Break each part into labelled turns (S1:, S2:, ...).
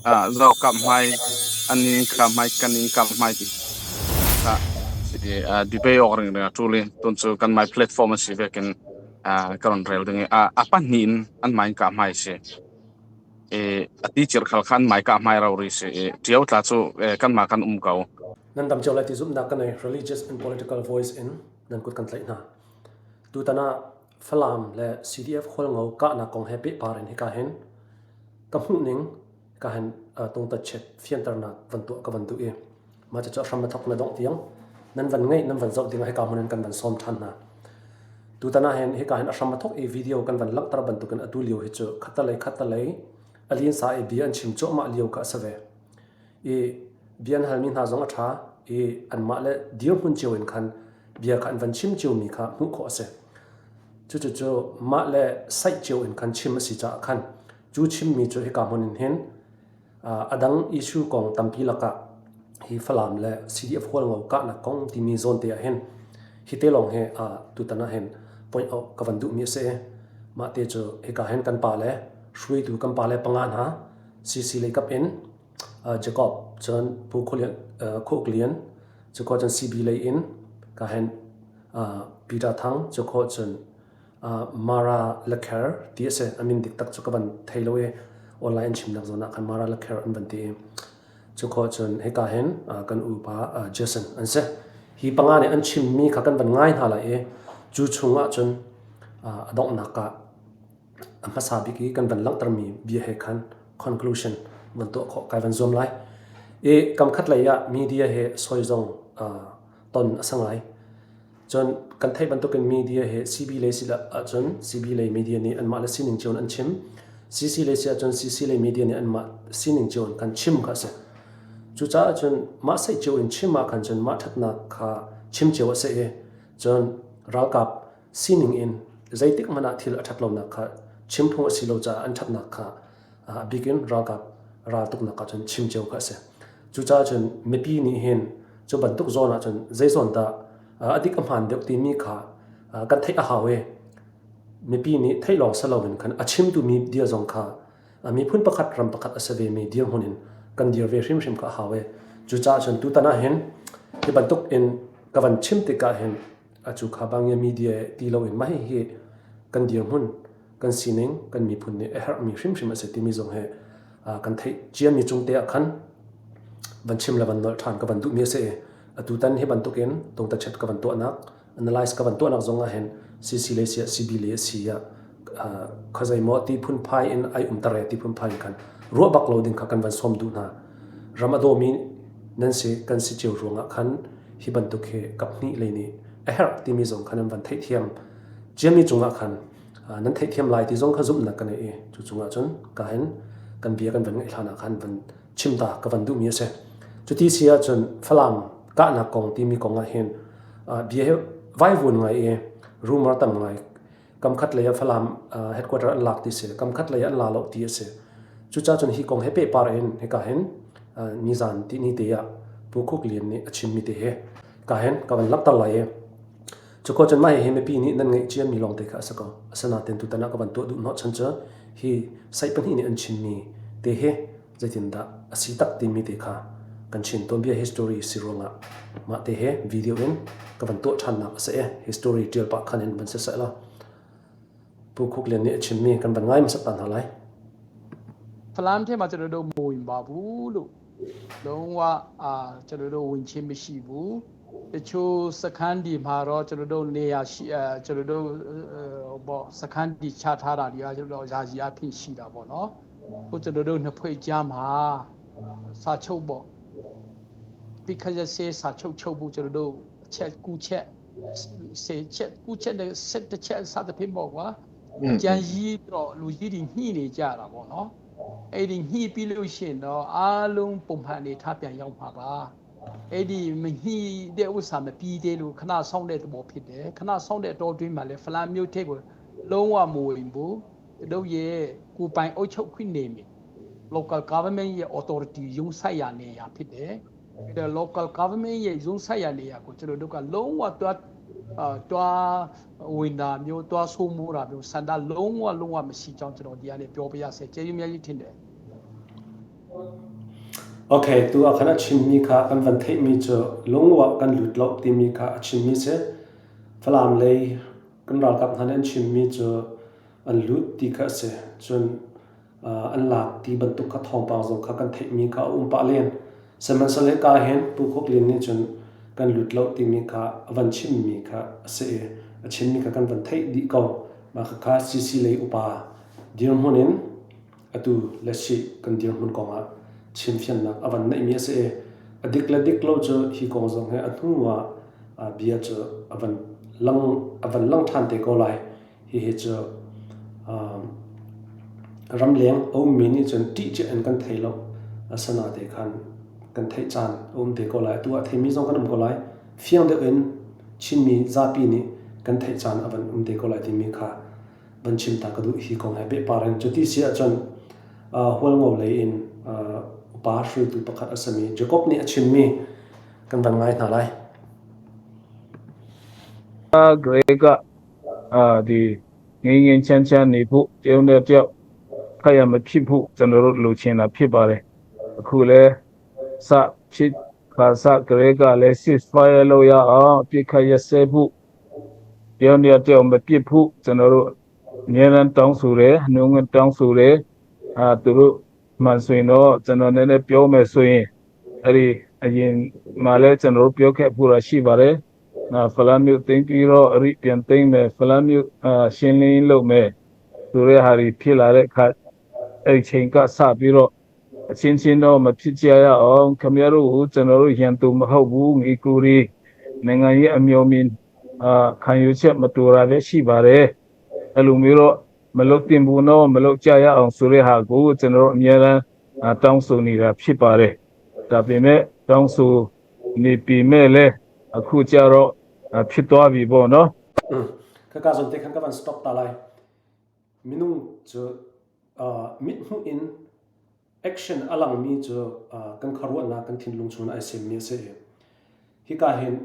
S1: Zo kap hmai an in kap hmai kan in kap hmai ti kha debate awk ring ring a tul i tun cu kan mai platform a si vekin ka ron rel ding i a pahnih in an mai in kah hmai si. A ti cir khal khan mai kah hmai ro ri si i ṭio tla cu kanmah kan um ko.
S2: Nan dam cio lai ti zumhnak ka nei. Religious and political voice in nan kut kan tlaih hna. Tutan ah Falam le CDF Hualngo kahnak kong he pehpar in hika hin ka hmuhning ka hin tungtatchet fianternak van tuah ka van duh i mah cucu a hram a thok na dongh tiang nan van ngeih nan van zoh ding ah hika hmun in kan van sawm ṭhan hna. Tutan ah hin hika hin a hram a thok i video kan van langhter bantukin atu lio hi cu khattalei khattalei a linsa i bia an chim cuahmah lio kha a si ve. I bia an halmi hna zong a ṭha i anmah le dirhmun cio in khan bia kha an van chim ciomi kha hmuh khawh a si. Cucucu mah le saih cio in khan chim a si caah khan cu chimmi cu hika hmun in hin a dang issue kong tampi lakah hi Falam le CDF Hualngo kahnak kong timi zawn te ah hin hi te lawng hi tutan ah hin point out ka van duhmi a si i mah te cu hika hin kan pa le hruaitu kan pa le panga hna CC lei kap in Jacob cun Pu Khuk Lian cu khawh cun CB lei in ka hen Peter Thang cu khawh cun Mara Lakher ti a si. A min dik tak cu ka van thei lo i online chimnak zawn ah khan Mara Lakher an van ti i cu khawh cun hika hin kan upa Jason an si. Hi panga nih an chimmi kha kan van ngai hna lai i cu chung ah cun a donghnak ah a hmasa bik i kan van langhtermi bia he khan conclusion van tuah khawh kai van zuam lai. I kam khat lei ah media he soi zong ton a sa ngai. Cun kan theih bantukin media he CB lei si ahcun CB lei media nih anmah le sining cio in an chim. CC lei si ahcun CC lei media nih anmah sining cio in kan chim kha a si. Cucaah cun mah seih cio in chim ah khan cun mah ṭhatnak kha chim cio a si i cun ralkap sining in zeitik hmanh ah thil a ṭhat lonak kha chim phung a si lo caah an ṭhatnak kha a bik in ralkap raltuknak ah cun chim cio kha a si. Cucaah cun mipi nih hin cu bantuk zawn ah cun zei zawn dah a dik a hmaan deuh timi kha kan theih a hau i mipi nih theih lawng si loin khan a chimtu media zong kha miphun pakhat ram pakhat a si vemi dirhmun in kan dir ve hrimhrim kha a hau i cucaah cun tutan ah hin hi bantuk in ka van chim tikah hin Acu kha bangin media ti loin mah hihi kan dirhmun, kan sining, kan miphun nih a herhmi hrimhrim a si timi zong hi kan theih ciami cung te ah khan van chim le van nolh ṭhan ka van duhmi a si i atutan hi bantukin tungtachet ka van tuahnak, analyze ka van tuahnak zong ah hin CC lei si ah CB lei a si ah khuazei maw ti phunphai in ai umter e ti phunphai in khan ruah bak lo ding kha kan van sawm duh hna. Ram a dawmi nan si kan si cio ruangah khan hi bantuk hi kaphnih lei nih a herh timi zong khan an van theihthiam ciami cungah khan nan theihthiam lai ti zong kha zumhnak ka nei i cu cungah cun ka hin kan bia kan van ngaih hlan ah khan van chim ta ka van duhmi a si. Cuti si ahcun Falam kahnak kong timi kong ah hin bia hi vaivun ngai i rumor tam ngai kamkhat lei ah Falam headquarter an lak ti si kamkhat lei an la lo ti a si. Cucaah cun hi kong he pehpar in hika hin nizan ti ni te ah Pu Khuk Lian nih a chimmi te hi ka hin ka van langhter lai i cuko cun mah hihi mipi nih nan ngeih ciami lawng te kha a si ko. Asinain tutan ah ka van tuah duh hnawhchan cu hi site pahnih nih an chimmi te hi zeitindah a si tak timi te kha kan chin tuanbia history si ruangah mah te he video in ka van tuah ṭhannak a si i history ṭial pah khan in van si seh law Pu Khuk Lian nih a chimmi kan van ngai hmasat ta hna lai.
S3: ဖလမ်ထဲမှာကျွန်တော်တို့မဝင်ပါဘူးလို့လုံးဝအာကျွန်တော်တို့ဝင်ချင်းမရှိဘူးတချို့စခန်းဒီမှာတော့ကျွန်တော်တို့နေရာရှိအဲကျွန်တော်တို့ပေါ့စခန်းဒီချထားတာတွေကကျွန်တော်ရာဇီအဖြစ်ရှိတာပေါ့နော် ခုကျွန်တော်တို့နှစ်ဖွဲ့ကြားမှာစာချုပ်ပေါ့ပိခရစေစာချုပ်ချုပ်ဖို့ကျွန်တော်တို့အချက်ကူချက်စေချက်ကူချက်နဲ့ဆက်တစ်ချက်စသဖြင့်ပေါ့ကွာကြံကြီးတော့လူကြီးတွေညှိနေကြတာပေါ့နော်အဲ့ဒီညှိပြီးလို့ရှိရင်တော့အားလုံးပုံမှန်အနေထားပြန်ရောက်မှာပါအဲ့ဒီမညှိတဲ့ဥစ္စာမပြီးသေးလို့ခဏဆောင်းတဲ့သဘောဖြစ်တယ်ခဏဆောင်းတဲ့အတော်တွင်းမှာလဲဖလန်မျိုးထိတ်ကိုလုံးဝမဝင်ဘူး တို့ရဲ့ကိုပိုင်အုပ်ချုပ်ခွင့်နေမြေ local government ရဲ့ authority ရုံးဆိုင်ရာနေရာဖြစ်တယ်။ဒါ local government ရဲ့ရုံးဆိုင်ရာနေရာကိုကျွန်တော်တို့ကလုံးဝတွားတွားဝင်တာမျိုးတွားဆိုးမိုးတာမျိုးစန္ဒလုံးဝလုံးဝမရှိကြောင်းကျွန်တော်ဒီကနေပြောပြရစေကျေးဇူးများကြီးထင်တယ်။
S2: Okay, tu ah khan a chimmi kha kan van theihmi cu lungwah kan lut lo timi kha a chimmi si. Falam lei kan ralkap hna nih an chimmi cu an lut ti kha a si. Cun an lak ti bantuk kha thawngpang zong kha kan theihmi kha a um pah len. Sihmanhsehlaw hika hin Pu Khuk Lin nih cun kan lut lo timi kha a van chimmi kha a si i a chimmi kha kan van theih dih ko. Mah khakha CC lei upa dirhmun in atu le si kan dirhmun kongah chimfiannak a van neihmi a si i a dik le dik lo cu hi kong zong hi a hnu ah bia cu a van lang a van lang ṭhan te ko lai. Hihi cu ramleng a ummi nih cun ṭih cia in kan thei lo. Asana te khan kan theih caan a um te ko lai. Atu ah theimi zong kan um ko lai. Fiang deuh in Chinmi zapi nih kan theih caan a van um te ko lai timi kha van chim ta ka duh. Hi kong he pehpar in cuti si ahcun Hualngo lei in upa hruaitu pakhat a simi Jacob nih a chimmi kan van ngai hna lai.
S4: Greg အာဒီငင်းငင်းချမ်းချမ်းနေဖို့တယောက်နဲ့တယောက်ခက်ရမဖြစ်ဖို့ကျွန်တော်တို့လိုချင်တာဖြစ်ပါတယ်အခုလဲစဖြစ်ခါစကလေးကလည်း cease fire လုပ်ရအောင်အပြစ်ခတ်ရစဲဖို့တယောက်နဲ့တယောက်မပြစ်ဖို့ကျွန်တော်တို့အများအားတောင်းဆိုတယ်နှုံးတောင်းဆိုတယ်အာသူတို့မှန်ဆိုရင်တော့ကျွန်တော်နည်းနည်းပြောမယ်ဆိုရင်အဲ့ဒီအရင်မှလည်းကျွန်တော်တို့ပြောခဲ့ဖို့ရှိပါတယ် ဖလမ်းမြို့သိမ်းပြီးတော့အရိပြန်သိမ်းမယ်ဖလမ်းမြို့အာရှင်းလင်းလုပ်မယ်ဆိုတဲ့ဟာတွေဖြစ်လာတဲ့အခါအဲ့ချိန်ကစပြီးတော့အချင်းချင်းတော့မဖြစ်ကြရအောင်ခင်ဗျားတို့ကိုကျွန်တော်တို့ရန်သူမဟုတ်ဘူးငီကူရီနိုင်ငံရေးအမျိုးမြင်အာခံယူချက်မတူတာပဲရှိပါတယ်အဲ့လိုမျိုးတော့မလုပ်တင်ဘူးတော့မလုပ်ကြရအောင်ဆိုတဲ့ဟာကိုကျွန်တော်တို့အများအားတောင်းဆိုနေတာဖြစ်ပါတယ်ဒါပေမဲ့တောင်းဆိုနေပြီမဲ့လဲအခုကြတော့ဖြစ်သွားပြီပေါ့နော်
S2: ခka zon te khan ka van stop ta lai minung cu mit hmuh in action alang mi cu kan kharuahnak kan thinlung chung ai sem mi a si hika hin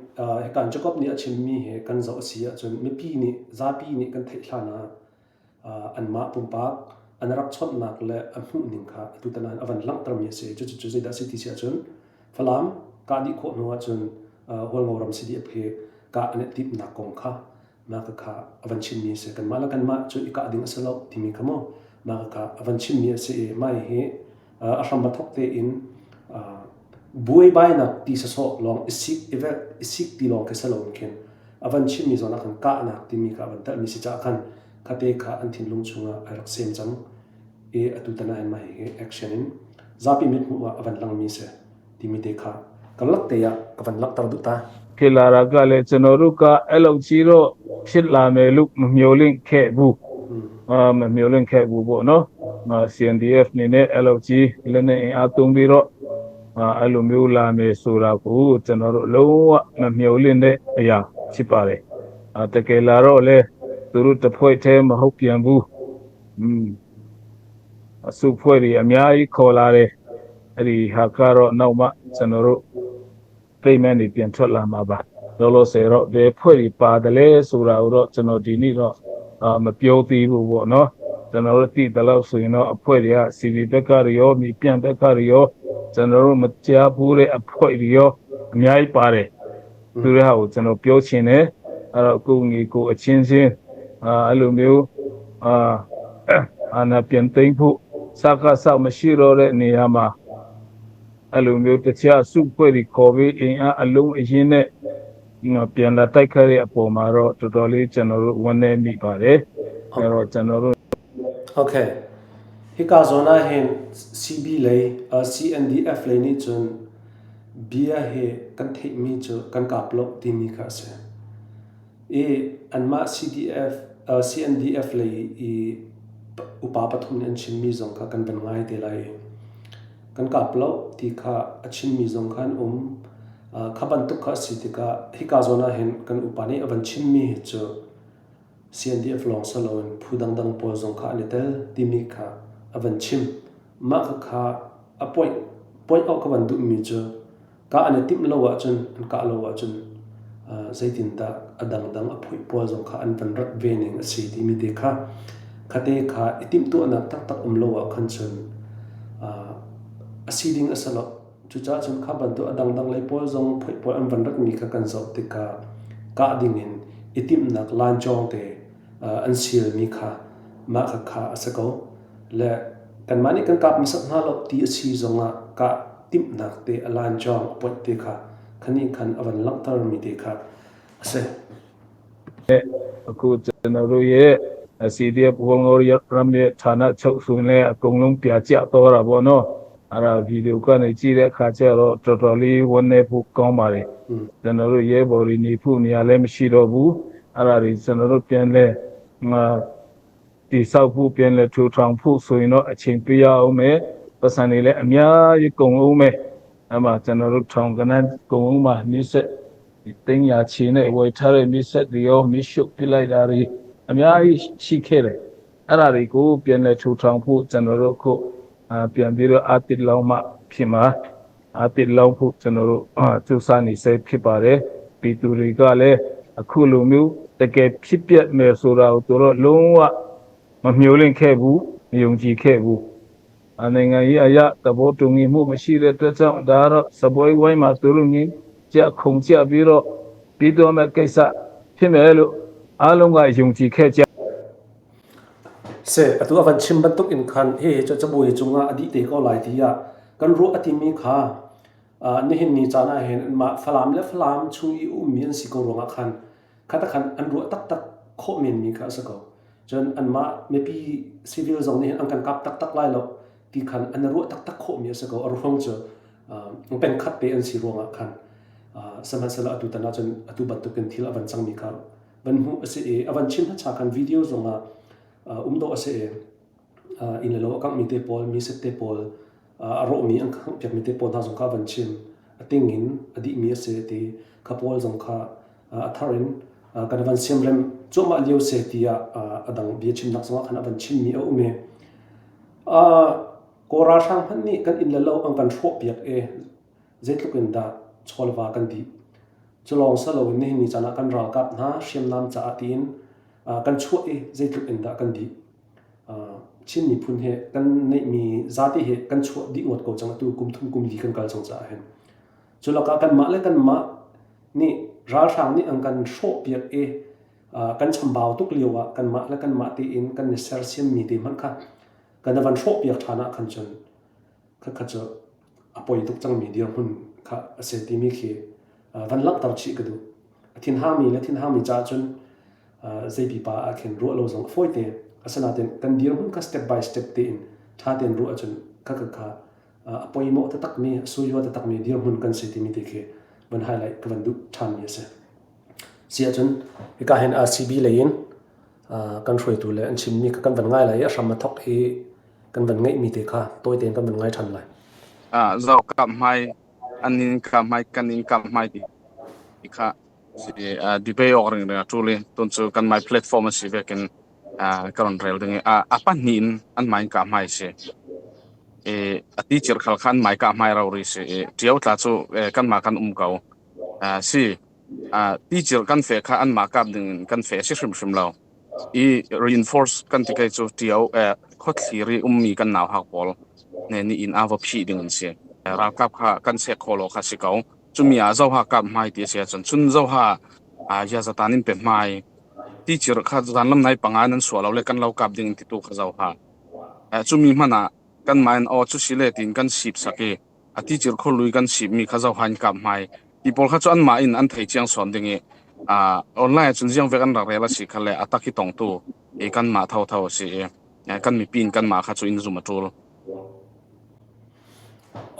S2: hika Jacob nih a chim mi he kan zoh a si ahcun mipi nih zapi nih kan theih hlan ah anmah pumpak an rak chawnhnak le a hmuhning kha atu tan ah a van langhtermi a si. Cucu zeidah a si ti si ahcun Falam kah dih khawh hnu ahcun Hualngo ram CDF hi kah an i timhnak kong kha mah kha a van chimmi a si. Kanmah le kanmah cu i kah ding a si lo timi kha maw mah kha a van chimmi a si i mah hi a hram a thawk tein buaibainak ti sawsawh lawng i sik i velh i sik ti lawng khi si loin khin a van chimmi zawn ah khan kahnak timi kha a van telhmi si caah khan khate kha an thinlung chungah ai rak sem cang i atu tan ah hin mah hi action in zapi mithmuh ah a van langmi si timi te kha karlak te ah ka van langhter duh ta.
S4: ဖြစ်လာတာကလည်းကျွန်တော်တို့ကအဲ့လိုကြီးတော့ဖြစ်လာမယ်လို့မမျှော်လင့်ခဲ့ဘူးအာမမျှော်လင့်ခဲ့ဘူးပေါ့နော် CNDF အနေနဲ့အဲ့လိုကြီးလက်နဲ့အင်အားသုံးပြီးတော့အဲ့လိုမျိုးလာမယ်ဆိုတာကိုကျွန်တော်တို့လုံးဝမမျှော်လင့်တဲ့အရာဖြစ်ပါတယ်အတကယ်လာတော့လေသူတို့တဖွဲ့တည်းမဟုတ်ပြန်ဘူးอืมအစုဖွဲ့တွေအများကြီးခေါ်လာတယ်အဲ့ဒီဟာကတော့နောက်မှကျွန်တော်တို့ပြိမန့်တွေပြန်ထွက်လာမှာပါလောလောဆယ်တော့ဘယ်ဖွဲ့တွေပါတယ်လဲဆိုတာကိုတော့ကျွန်တော်ဒီနေ့တော့မပြောသေးဘူးပေါ့နော်ကျွန်တော်တို့သိတယ်လို့ဆိုရင်တော့အဖွဲ့တွေက CV ဘက်ကရောမြေပြန်ဘက်ကရောကျွန်တော်တို့မကြားဘူးတဲ့အဖွဲ့တွေရောအများကြီးပါတယ်သူတို့ဟာကိုကျွန်တော်ပြောချင်တယ်အဲ့တော့ကိုငီကိုအချင်းချင်းအဲ့လိုမျိုးအာအာနာပြန်သိမ့်ဖို့စကားဆောက်မရှိတော့တဲ့နေရာမှာအဲ့လိုမျိုးတခြားစုဖွဲ့တွေခေါ်ပြီးအင်အားအလုံးအင်းနဲ့ပြန်လာတိုက်ခဲ့တဲ့အပေါ်မှာတော့တော်တော်လေးကျွန်တော်တို့ဝန်နေမိပါတယ်အဲ့တော့ကျွန်တော်တို့
S2: Okay hika zawn ah hin CB lei CNDF lei nih cun bia hi kan theihmi cu kan kap lo timi kha a si. I anmah CDF CNDF lei i upa pathum nih an chimmi zong kha kan van ngai te lai i kan kap lo ti kha a chimmi zong kha an um. Kha bantuk kha a si tikah hika zawn ah hin kan upa nih a van chimmi hi cu CNDF lawng si loin phu dangdang pawl zong kha an i tel timi kha a van chim. Mah khakha a point point awk ka van duhmi cu kah an i timh lo ahcun an kah lo ahcun zeitindah a dangdang a phuih pawl zong kha an van rat ve ning a si timi te kha khate kha i timhtuahnak taktak um lo ah khan cun. A si ding a si lo. Cucaah cun kha bantuk a dangdang lei pawl zong phoih pawl an van ratmi kha kan zoh tikah kah dingin i timhnak lancawng te an sialmi kha mah khakha a si ko. Le kanmah nih kan kap hmasat hna lo ti a si zongah kah timhnak te a lancawng a poih te kha khanih khan a van langhtermi te kha a si.
S4: အခုကျွန်တော်တို့ရဲ့ CDF ဟိုငိုရရမ်ရဲ့ဌာနချုပ်ဆိုရင်လည်းအကုန်လုံးပြကျသွားတာပေါ့နော်အဲ့ဒါဗီဒီယိုကနေကြည့်တဲ့အခါကျတော့တော်တော်လေးဝန်းနေဖို့ကောင်းပါတယ်ကျွန်တော်တို့ရဲဘော်တွေနေဖို့နေရာလည်းမရှိတော့ဘူးအဲ့ဒါတွေကျွန်တော်တို့ပြန်လဲငါတိဆောက်ဖို့ပြန်လဲထူထောင်ဖို့ဆိုရင်တော့အချိန်ပေးရအောင်မယ်ပတ်စံတွေလည်းအများကြီးကုန်အောင်မယ်အဲ့မှာကျွန်တော်တို့ထောင်ကနန်းကုန်အောင်မှာနှိစက် ဒီတင်းရာချီနဲ့ဝယ်ထားတဲ့မြစ်ဆက်တွေရောမြစ်ရှုပ်ပြလိုက်တာတွေအများကြီးရှိခဲ့တယ်အဲ့ဒါတွေကိုပြန်လဲထူထောင်ဖို့ကျွန်တော်တို့ခုအာပြန်ပြီးတော့အတိလောင်းမှဖြစ်မှာအတိလောင်းဖို့ကျွန်တော်တို့အာစူးစမ်းနေစေဖြစ်ပါတယ်ပြည်သူတွေကလည်းအခုလိုမျိုးတကယ်ဖြစ်ပျက်မယ်ဆိုတာကိုသူတို့လုံးဝမမျှော်လင့်ခဲ့ဘူးမယုံကြည်ခဲ့ဘူးအနိုင်ငံရေးအရာသဘောတူညီမှုမရှိတဲ့အတွက်ကြောင့်ဒါတော့စပွဲဝိုင်းမှာသူတို့ငင်းကြခုံကြပြီးတော့ပြီးတော့မဲ့ကိစ္စဖြစ်မယ်လို့အားလုံးကယုံကြည်ခဲ့ကြ
S2: Se atu avan chim bantuk in khan he he cha cabuai cungah a dih te ko lai tiah kan ruah a timi kha nihin ni caan ah hin mah Falam le Falam chung i ummi an si ko ruangah khan kha khan an ruah taktak khawh menmi kha a si ko. Cun anmah mipi civil zong nih hin an kan kap taktak lai lo ti khan an ruah taktak khawhmi a si ko. A ruang cu pengkhat te an si ruangah khan sihmanhsehlaw atu tan ahcun atu bantukin thil a van cangmi kha van hmuh a si i a van chim hmasa khan video zongah um dawh a si i inn le lo a kanghmi te pawl mi set te pawl a rawhmi an khanghpiakmi te pawl hna zong kha a van chim a ting in a dihmi a si ti kha pawl zong kha a thar in kan van siamrem cuahmah lio se tiah a dang bia chimnak zongah khan a van chimmi a um i Kawl ralhrang hmanh nih kan inn le lo an kan hrawhpiak i zeitluk in dah chawlva kan dih. Cu lawng si loin nihin ni caan ah kan ralkap hna hriamnam caah tiin kan chuah i zeitluk in dah kan dih. Chin miphun he kan neihmi zate he kan chuah dih ngawt ko cang atu kum thum kum li kan kal cang caah hin. Cu lakah kanmah le kanmah nih ralhrang nih an kan hrawhpiak i kan chambau tuk lio ah kanmah le kanmah tein kan i sersiammi te hmanh kha kan van hrawhpiak ṭhan ah khan cun khakha cu a poi tuk cangmi dirhmun kha a si timi khi van langhter chih ka duh. A thinhangmi le thinhangmi caah cun zei pipa ah khin ruah lo zong a fawi te. Asinain kan dirhmun kha step by step tein ṭha tein ruah ahcun khakha kha a poimawh taktakmi, a suyua taktakmi dirhmun kan si timi te khi van highlight ka van duh ṭhanmi a si. Si ahcun hika hin RCB lei in kan hruaitu le an chimmi kha kan van ngai lai i a hram a thawk i kan van ngeihmi te kha tawi tein kan van ngai ṭhan lai.
S1: Zau kap hmai an in kap hmai kan in kap hmai ti kha si debate awk ring ring a ṭul i tun cu kan mai platform a si vekin ka ron rel ding i a pahnih in an mai in kah hmai si. I a ti cir khal kha an mai kah hmai ro ri si i ṭio tla cu kanmah kan um ko. Si ti cir kan fe kha anmah kap ding in kan fe si hrimhrim lo. I reinforce kan ti kai cu ṭio khuathlir i ummi kan nau hak pawl ne ni in a va phih ding an si. Ralkap kha kan sek kho lo kha si ko. Cumi ah zoha kap hmai ti a si ahcun cun zoha yazatan in pe hmai ti cir kha zanlam nai panga nan suah lo le kan lo kap ding ti tu kha zoha. Cumi hmanh ah kan mah in aw cu si le tiin kan sip sak i a ti cir khorlui kan sip mi kha zoha in kap hmai ti pawl kha cu an mah in an thei chiang sawn ding i online ahcun ziang vek an rak rel a si kha le a tak hi tongtu i kan mah thotho a si i kan mipi in kan mah kha cu in zum a ṭul.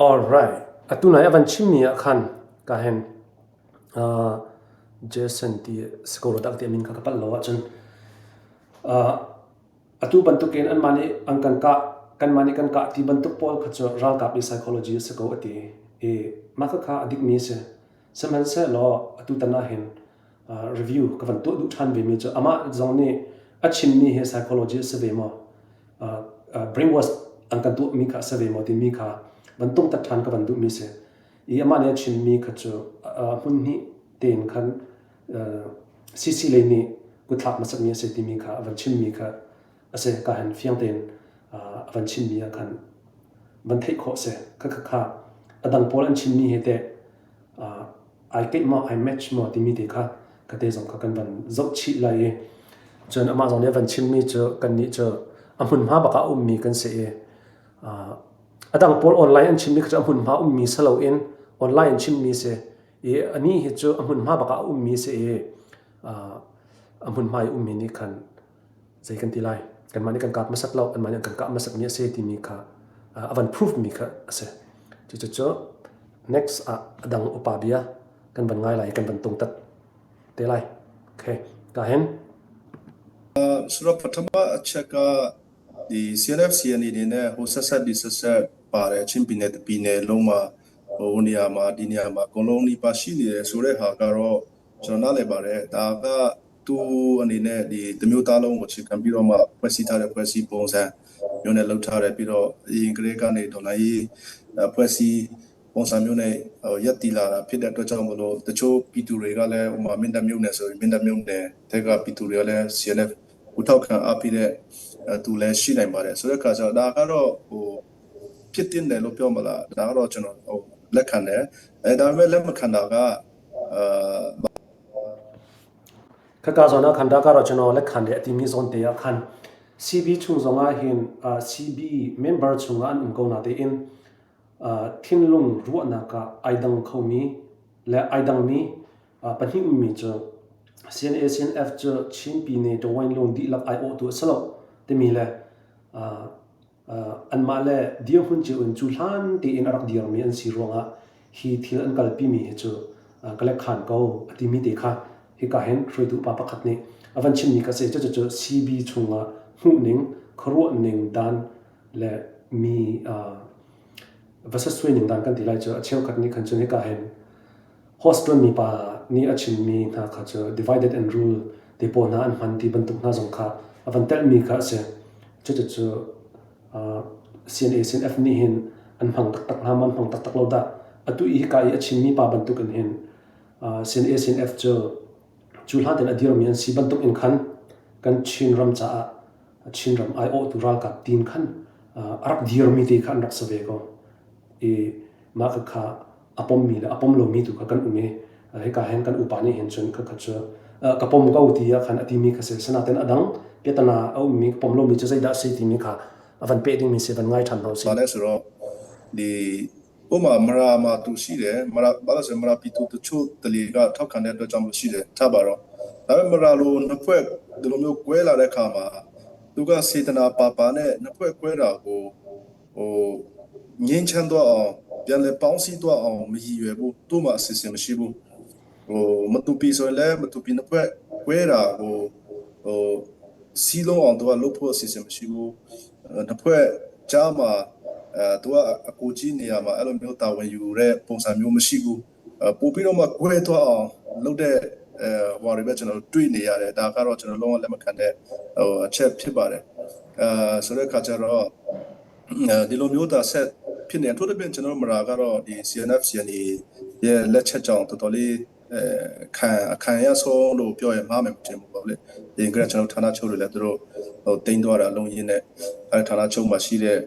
S2: All right. Atu nai a van chimmi ah khan ka hen Jason ti sikoro dak ti min kha ka palh lo ahcun atu bantukin anmah nih an kan kah kanmah nih kan kah ti bantuk pawl kha cu ralkap i psychology a si ko a ti i mah khakha a dikmi a si. Sihmanhsehlaw atu tan ah hin review ka van tuah duh ṭhan vemi cu amah zong nih a chimmi hi psychology a si ve maw brainwash an kan tuahmi kha a si ve maw timi kha van tungtat ṭhan ka van duhmi a si. I amah nih a chimmi kha cu hmun hnih tein khan CC lei nih kutthlak hmasatmi a si timi kha a van chimmi kha a si. Ka hin fiang tein a van chimmi ah khan. van theih khawh si. Khakha kha a dang pawl an chimmi he teh ai keih maw ai match maw timi te kha ka te zong kha kan van zoh chih lai i cun amah zong nih a van chimmi cu kannih cu a hmunhma bak ah a ummi kan si i a dang pawl online an chimmi kha cu a hmunhma ummi si loin online an chimmi si i anih hi cu a hmunhma bak ah a ummi si i a hmunhma i ummi nih khan zei kan ti lai kanmah nih kan kap hmasat lo anmah nih an kan kah hmasatmi a si timi kha a van proof mi kha a si. Cucu next ah a dang upa bia kan van ngai lai kan van tungtat te lai. Okay, ka hen.
S5: ဆိုတော့ပထမအချက်ကဒီ CNF CNA အနေနဲ့ဟိုဆက်ဆက်ဒီဆက်ဆက်ပါတယ်ချင်းပြည်နယ်တပြည်နယ်လုံးမှာဟိုနေရာမှာဒီနေရာမှာအကုန်လုံးဒီပါရှိနေတယ်ဆိုတဲ့ဟာကတော့ကျွန်တော်နားလည်ပါတယ်ဒါကသူ့အနေနဲ့ဒီတမျိုးသားလုံးကိုအခြေခံပြီးတော့မှဖွဲ့စည်းထားတဲ့ဖွဲ့စည်းပုံစံမျိုးနဲ့လုပ်ထားတယ်ပြီးတော့အရင်ကလေးကနေဒေါ်လာရေးဖွဲ့စည်းပုံစံမျိုးနဲ့ရက်တီလာတာဖြစ်တဲ့အတွက်ကြောင့်မလို့တချို့ပြည်သူတွေကလည်းဟိုမှာမင်းတပ်မျိုးနယ်ဆိုရင်မင်းတပ်မျိုးနယ်တဲ့ကပြည်သူတွေကလည်း CNF ကိုထောက်ခံအားပေးတဲ့သူလည်းရှိနိုင်ပါတယ်ဆိုတဲ့အခါကျတော့ဒါကတော့ဟိုဖြစ်တင်တယ်လို့ပြောမလားဒါကတော့ကျွန်တော်ဟိုလက်ခံတယ်အဲဒါပေမဲ့လက်မခံတာကအာ
S2: ခka zawn ah khan dahကတော့ကျွန်တော်လက်ခံတယ်အတိမီဇွန်te ah khan CB chung zong ah hin CB member chung ah an um ko na te in thinlung ruahnak ah ai dang khomi le ai dangmi pahnih ummi cu CNA CNF cu Chin Pine Tawain lung dihlak ai awhtu a si lo timi le anmah le dirhmun cio in cu hlan tein a rak dirmi an si ruangah hi thil an kalpimi hi cu ka lek khan ko a timi te kha hika hin hruaitu pa pakhat nih a van chimmi kha si. Cucu CB chungah hmuhning, khuaruahning dan le mi va sasuai dan kan ti lai cu a cheukhat nih khan cun hika hin host ṭuanmi pa nih a chimmi hna kha cu divided and rule te pawl hna an hman ti bantuk hna zong kha a van telhmi kha a si. Cucu CNA CNF nih hin an hmang taktak hna maw an hmang taktak lo dah. Atu i hika i a chimmi pa bantuk in hin CNA CNF cu cu hlan tein a dirmi an si bantuk in khan kan Chin ram caah Chinram aiawhtu ralkap tin khan a rak dirmi te kha an rak si ve ko. I mah kha a pommi le a pom lomi tu kha kan um i hika hin kan upa nih hin cun kha kha cu ka pom ko ti ah khan a timi kha si. Sinain a dang piatana a ummi ka pom lomi cu zeidah a si timi kha a van peh dingmi si van ngai ṭhan hna usih.
S5: ဘာလဲဆိုတော့ဒီဥမာမရာမှာသူရှိတယ်မရာဘာလို့ဆိုမရာပီတူတချို့တလီကထောက်ခံတဲ့အတွက်ကြောင့်မရှိတယ်ထားပါတော့ဒါပေမဲ့မရာလိုနှစ်ဖွဲ့ဒီလိုမျိုးကွဲလာတဲ့ခါမှာသူကစေတနာပါပါနဲ့နှစ်ဖွဲ့ကွဲတာကိုဟိုငင်းချမ်းတော့အောင်ပြန်လဲပေါင်းစည်းတော့အောင်မရည်ရွယ်ဘူးသူ့မှာအစီအစဉ်မရှိဘူးဟိုမတူပီဆိုရင်လည်းမတူပီနှစ်ဖွဲ့ကွဲတာကိုဟိုစီးလုံးအောင်သူကလုပ်ဖို့အစီအစဉ်မရှိဘူးနှစ်ဖွဲ့ကြားမှာအဲသူကအကိုကြီးနေရာမှာအဲ့လိုမျိုးတာဝန်ယူတဲ့ပုံစံမျိုးမရှိဘူးပို့ပြီးတော့မှကွဲသွားအောင်လုပ်တဲ့အဲဟိုတွေပဲကျွန်တော်တွေ့နေရတယ်ဒါကတော့ကျွန်တော်လုံးဝလက်မခံတဲ့ဟိုအချက်ဖြစ်ပါတယ်အဲဆိုတဲ့အခါကျတော့ဒီလိုမျိုးဒါဆက်ဖြစ်နေထို့တပြင်ကျွန်တော်မရာကတော့ဒီ CNF CNA ရဲ့လက်ချက်ကြောင့်တော်တော်လေးအဲခံအခမ်းရဆုံးလို့ပြောရင်မှားမယ်မထင်ဘူးပေါ့လေဒီကကျွန်တော်ဌာနချုပ်တွေလည်းသူတို့ဟိုတင်သွားတာလုံးရင်းနဲ့အဲဌာနချုပ်မှာရှိတဲ့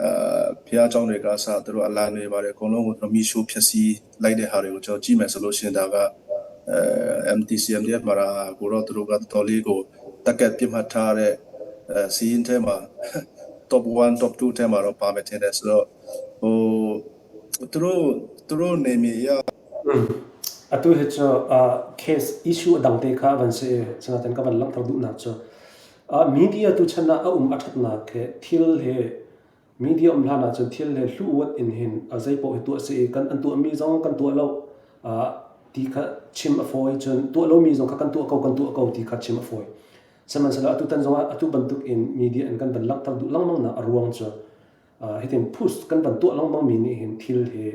S5: အာဖျားเจ้าတွေကစသူတို့အလံတွေပါတယ်အကုန်လုံးကိုသူမီရှိုးဖြစ်စီလိုက်တဲ့ဟာတွေကိုကျွန်တော်ကြည့်မယ်ဆိုလို့ရှိရင်ဒါကအဲ MTC MDF မှာကိုတော့သူတို့ကတော်တော်လေးကိုတက်ကက်ပြစ်မှတ်ထားတဲ့အဲစီးရင်ထဲမှာ top 1 top 2ထဲမှာတော့ပါမယ်ထင်တယ်ဆိုတော့ဟိုသူတို့သူတို့နေမြေရ
S2: Atu hi cu case issue dang te kha van si sinain ka van langhter duhnak cu media tu chan ah a um a ṭhatnak he thil he media um hlan ahcun thil he hluwat in hin a zei paoh hi tuah si i kan an tuahmi zong kan tuah lo ti kha chim a fawi cun tuah lomi zong kha kan tuah ko kan tuah ko ti kha chim a fawi. Sihmanhsehlaw atu tan zongah atu bantuk in media in kan van langhter duh lengmang nak a ruang cu hitin push kan van tuah lengmang mi nih hin thil hi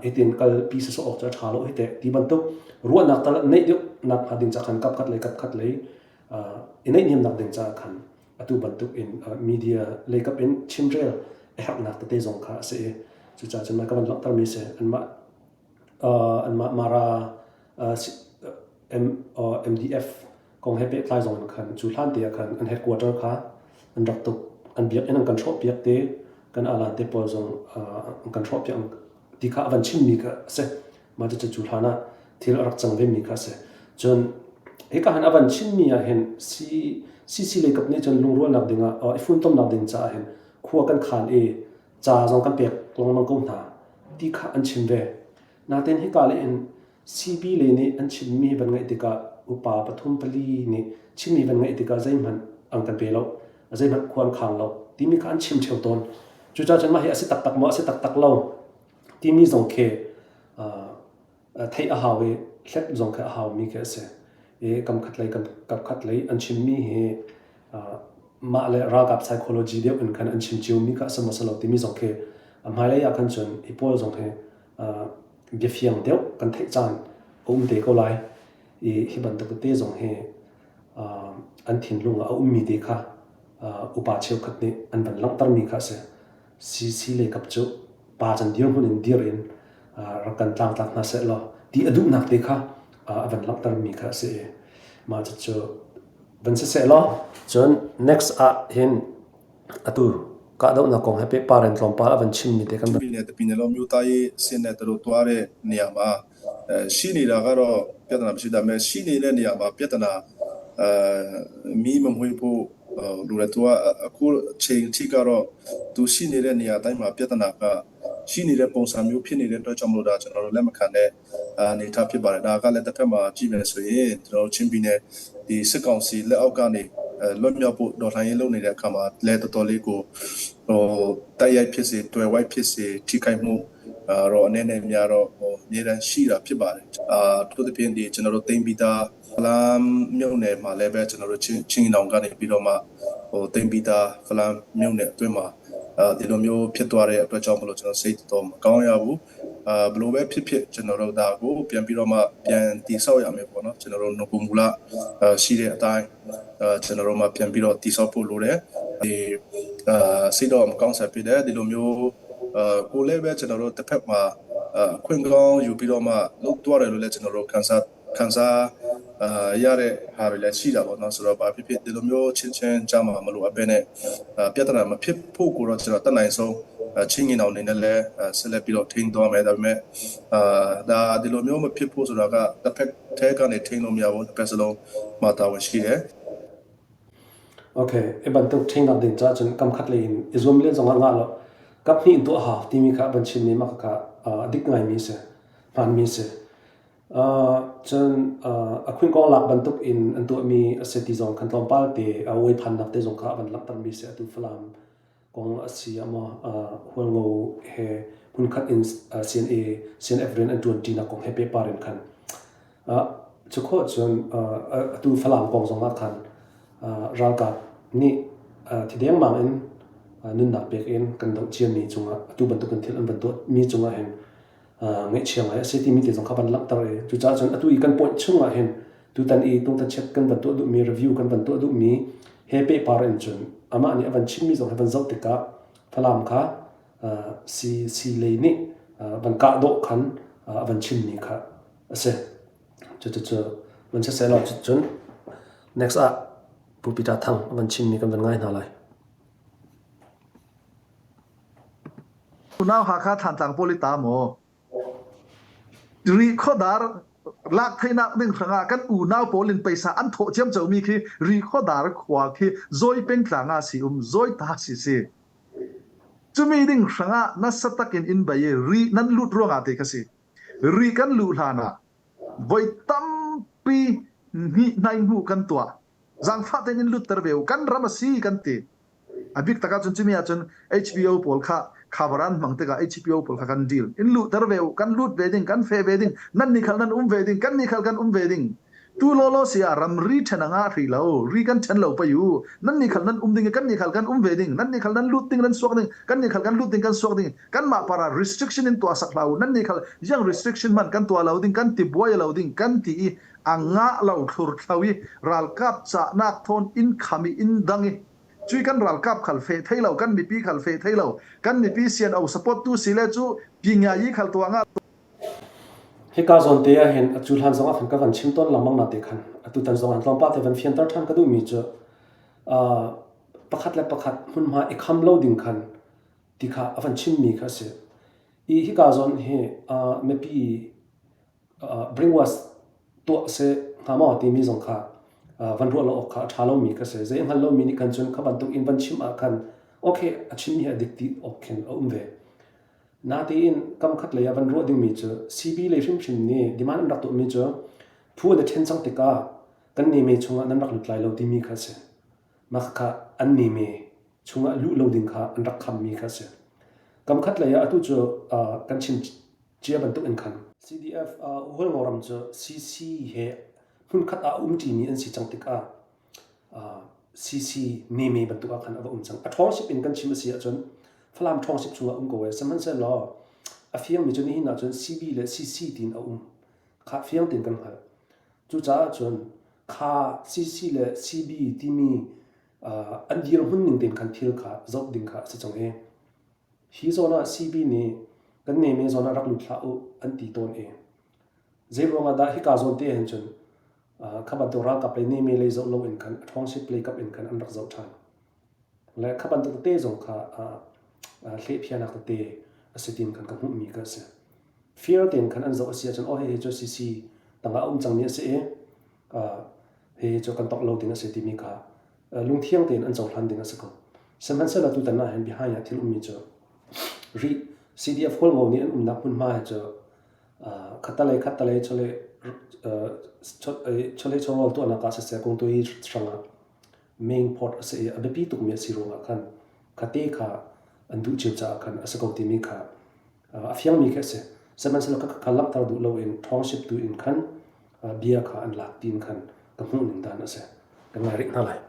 S2: hitin kalpi sawsawh awk cu a ṭha lo hi teh ti bantuk ruahnak tal neih deuh nak hnga ding ca khan kap khat lei kap khat lei i neihniam nak ding caah khan atu bantuk in media lei kap in chimrel a herhnak tete zong kha a si i cucaah cun ka van langhter mi si anmah anmah Mara MDF kong he pehtlai zong in khan cu hlan te ah khan an headquarter kha an rak tuk an biakinn an kan hrawhpiak te. Kan alan te pawl zong an kan hrawhpiak ti kha a van chimmi kha a si. Mah cucu cu hlan ah thil a rak cang vemi kha a si. Cun hika han a van chimmi ah hin CC lei kap nih cun lungrualnak ding ah i funtomnak ding caah hin khua kan khan i ca zong kan pek lengmang ko hna ti kha an chim ve. Nain hika le in CB lei nih an chimmi van ngaih tikah upa pathum pali nih chimmi van ngaih tikah zeihmanh an kan pe lo, zeihmanh khua an khang lo timi kha an chim ṭheo tawn. Cucaah cun mah hi a si taktak maw a si taktak lo timi zong khi theih a hau i hlet zong khi a haumi khi a si. I kam khat lei kam khat lei an chimmi hi mah le ralkap psychology deuh in khan an chim ciomi kha a si maw si lo timi zong khi a hmailei ah khan cun hi pawl zong hi biafiang deuh kan theih caan a um te ko lai i hi bantuk tete zong hi an thinlung ah a ummi te kha upa cheukhat nih an van langhtermi kha a si. CC lei kap cu pa can dirhmun in dir in rak kan tlangtlak hna seh law ti a duhnak te kha a van langhtermi kha a si i mah cucu van si seh law cun next ah hin atu kahdohnak kong he pehpar in tlawmpal a van chimmi te kan
S5: ပြည်နယ်တပြည်နယ်လုံးမြို့သားရေးစစ်နဲ့တို့တွားတဲ့နေရာမှာအဲရှိနေတာကတော့ပြဿနာမရှိဒါပေမဲ့ရှိနေတဲ့နေရာမှာပြဿနာအဲမီးမမွေးဖို့လူတွေသူကအခုချိန်ထိကတော့သူရှိနေတဲ့နေရာတိုင်းမှာပြဿနာကရှိနေတဲ့ပုံစံမျိုးဖြစ်နေတဲ့အတွက်ကြောင့်မလို့ဒါကျွန်တော်တို့လက်မခံတဲ့အနေအထားဖြစ်ပါတယ်ဒါကလည်းတစ်ဖက်မှာကြည့်မယ်ဆိုရင်ကျွန်တော်တို့ချင်းပြည်နယ်ဒီစစ်ကောင်စီလက်အောက်ကနေလွတ်မြောက်ဖို့ဒေါ်လှန်ရေးလုပ်နေတဲ့အခါမှာလဲတော်တော်လေးကိုဟိုတိုက်ရိုက်ဖြစ်စေတွယ်ဝိုက်ဖြစ်စေထိခိုက်မှုတော့အနေနဲ့များတော့ဟိုအမြဲတမ်းရှိတာဖြစ်ပါတယ်အာထို့သဖြင့်ဒီကျွန်တော်တို့တင်ပြီးသားဖလမ်မြို့နယ်မှာလည်းပဲကျွန်တော်တို့ချင်းချင်းနောင်ကနေပြီးတော့မှဟိုတင်ပြီးသားဖလမ်မြို့နယ်အတွင်းမှာအဲဒီလိုမျိုးဖြစ်သွားတဲ့အတွက်ကြောင့်မလို့ကျွန်တော်စိတ်တော်မကောင်းရဘူးအာဘလို့ပဲဖြစ်ဖြစ်ကျွန်တော်တို့ဒါကိုပြန်ပြီးတော့မှပြန်တိဆောက်ရမယ်ပေါ့နော်ကျွန်တော်တို့နဂိုမူလရှိတဲ့အတိုင်းအဲကျွန်တော်တို့မှပြန်ပြီးတော့တိဆောက်ဖို့လိုတယ်ဒီအာစိတ်တော့မကောင်းစားဖြစ်တယ်ဒီလိုမျိုးအာကိုလည်းပဲကျွန်တော်တို့တစ်ဖက်မှာအခွင့်ကောင်းယူပြီးတော့မှလုပ်သွားတယ်လို့လည်းကျွန်တော်တို့ခန်းစားခန်းစားအာရတဲ့ဟာတွေလည်းရှိတာပေါ့နော်ဆိုတော့ဘာဖြစ်ဖြစ်ဒီလိုမျိုးချင်းချင်းကြားမှာမလို့အပဲနဲ့ပြဿနာမဖြစ်ဖို့ကိုတော့ကျွန်တော်တတ်နိုင်ဆုံးချင်းငင်အောင်အနေနဲ့လည်းဆက်လက်ပြီးတော့ထိန်းသွားမယ်ဒါပေမဲ့အာဒါဒီလိုမျိုးမဖြစ်ဖို့ဆိုတာကတစ်ဖက်ထဲကနေထိန်းလို့မရဘူးတစ်ဖက်စလုံးမှာတာဝန်ရှိတယ်
S2: Okay, i bantuk ṭhingnak ding caah cun kam khat lei in i zuam len zong ah ngah lo. Kap hnih in tuah hau timi kha van chimmi mah kha a dik ngaimi si, hmaanmi si. Cun a khuingkong lak bantuk in an tuahmi a si ti zong khan tlawmpal te a uaiphannak te zong kha a van langhtermi si atu Falam kong a si ah maw Hualngo he hmunkhat in CNA CNF rian an ṭuanṭinak kong he pehpar in khan cu khawh cun atu Falam kong zong ah khan ralkap nih thi dengmang in nunnak pek in kan doh ciami cungah atu bantukin thil an van tuahmi cungah hin ngaihchia ngai a si timi te zong kha van langhter i cucaah cun atu i kan point chungah hin tutan i tungtanchiat kan van tuah duhmi review kan van tuah duhmi he pehpar in cun amah nih a van chimmi zong he van zoh tikah Falam kha si si lei nih van kah dawh khan a van chimmi kha a si. Cucu van si seh law cun next ah Pu Peter Thang a van chimmi kan van ngai hna lai.
S6: Unau Hakha Thantlang pawl i ta maw? Rikhodar lak theihnak ding hrangah kan unau pawl in paisa an thawh ciamcomi khi Rikhodar khua khi Zawi pengtlang ah si um Zawi ta si si. Cumi ding hrangah nasa takin in bai i ri nan lut ruangah te kha si. Ri kan luh hlan ah voi tampi hnih hnai hnu kan tuah. Zaangfah tein in lutter ve u. Kan ram a si kan ti. A bik tak ahcun cumi ahcun HBO pawl kha cover an hmang tikah HBO pawl kha kan deal. In luhter ve u, kan lut ve ding, kan feh ve ding, nan nih khal nan um ve ding, kan nih khal kan um ve ding. Tu lawlaw si ah ramri ṭhen a ngah hrih lo, ri kan ṭhen lo pei u. Nan nih khal nan um ding i kan nih khal kan um ve ding, nan nih khal nan lut ding nan suak ding, kan nih khal kan lut ding kan suak ding. Kanmah para restriction in tuah sak hlah u. Nan nih khal yang restriction hmanh kan tuah lo ding, kan ti buai lo ding, kan ti i a ngah lo thlurthlo i ralkap cahnak thawn inn kham i inn dang i cui kan ralkap khal fe thei lo kan mipi khal fe thei lo kan mipi sian o support tu si le cu pinga yi khal tua nga
S2: Hika zawn te ah hin atu hlan zong ah khan ka van chim tawn lengmang na te khan atu tan zong an tlawmpal te van fianter ṭhan ka duhmi cu pakhat le pakhat hmunhma i kham lo ding khan. Ti kha a van chimmi kha a si. I hika zawn hi mipi brainwash tuah seh hnga maw timi zong kha van ruah lo awk kha a ṭha lomi kha si. Zei a hngal lomi nih khan cun kha bantuk in van chim ah khan okay a chimmi hi a dik ti awk khin a um ve. Natein kam khat lei ah van ruah dingmi cu CB lei hrimhrim nih demand an rak tuahmi cu phu an i ṭhen cang tikah kan neme chungah nan rak lut lai lo timi kha a si. Mah kha an neme chungah luh lo ding kha an rak khammi kha a si. Kam khat lei ah atu cu kan chim cia bantuk in khan CDF Hualngo ram cu CC he hmunkhat ah a umṭimi an si cang tikah CC neme bantuk ah khan a va um cang. A ṭhawngsip in kan chim a si ahcun Falam ṭhawngsip chungah um ko ee. Sihmanhsehlaw a fiangmi cu nihin ahcun CB le CC tiin a um. Kha fiang tein kan hngalh. Cucaah cun kha CC le CB timi an dirhmun ning tein khan thil kha zoh ding kha a si cang i hi zawn ah CB nih kan neme zawn ah rak lut hlah u an ti tawn i zeiruang ah dah hika zawn te hin cun kha bantuk ralkap lei neme lei zoh loin khan a ṭhawngsip lei kap in khan an rak zoh ṭhan. Le kha bantuk tete zong kha hlehphiahnak tete a si tiin khan ka hmuhmi kha a si. Fair tein khan an zoh a si ahcun aw hihi cu CC tangah a um cangmi a si i hihi cu kan tongh lo ding a si timi kha lungthiang tein an cohlan ding a si ko. Sihmanhsehlaw tutan ah hin behind ah thil ummi cu rih CDF Hualngo nih an umnak hmunhma hi cu khattalei khattalei chawleh chawleh chawhrawl tuahnak ah siseh kungtui hrangah main port a si i a biapi tukmi a si ruangah khan khate kha an duh cio caah khan a si ko timi kha a fiangmi khi a si. Sihmanhsehlaw kha langhter duh loin ṭhawngship tu in khan bia kha an lak tiin khan ka hmuh ning dan a si. Kan ngai rih hna lai.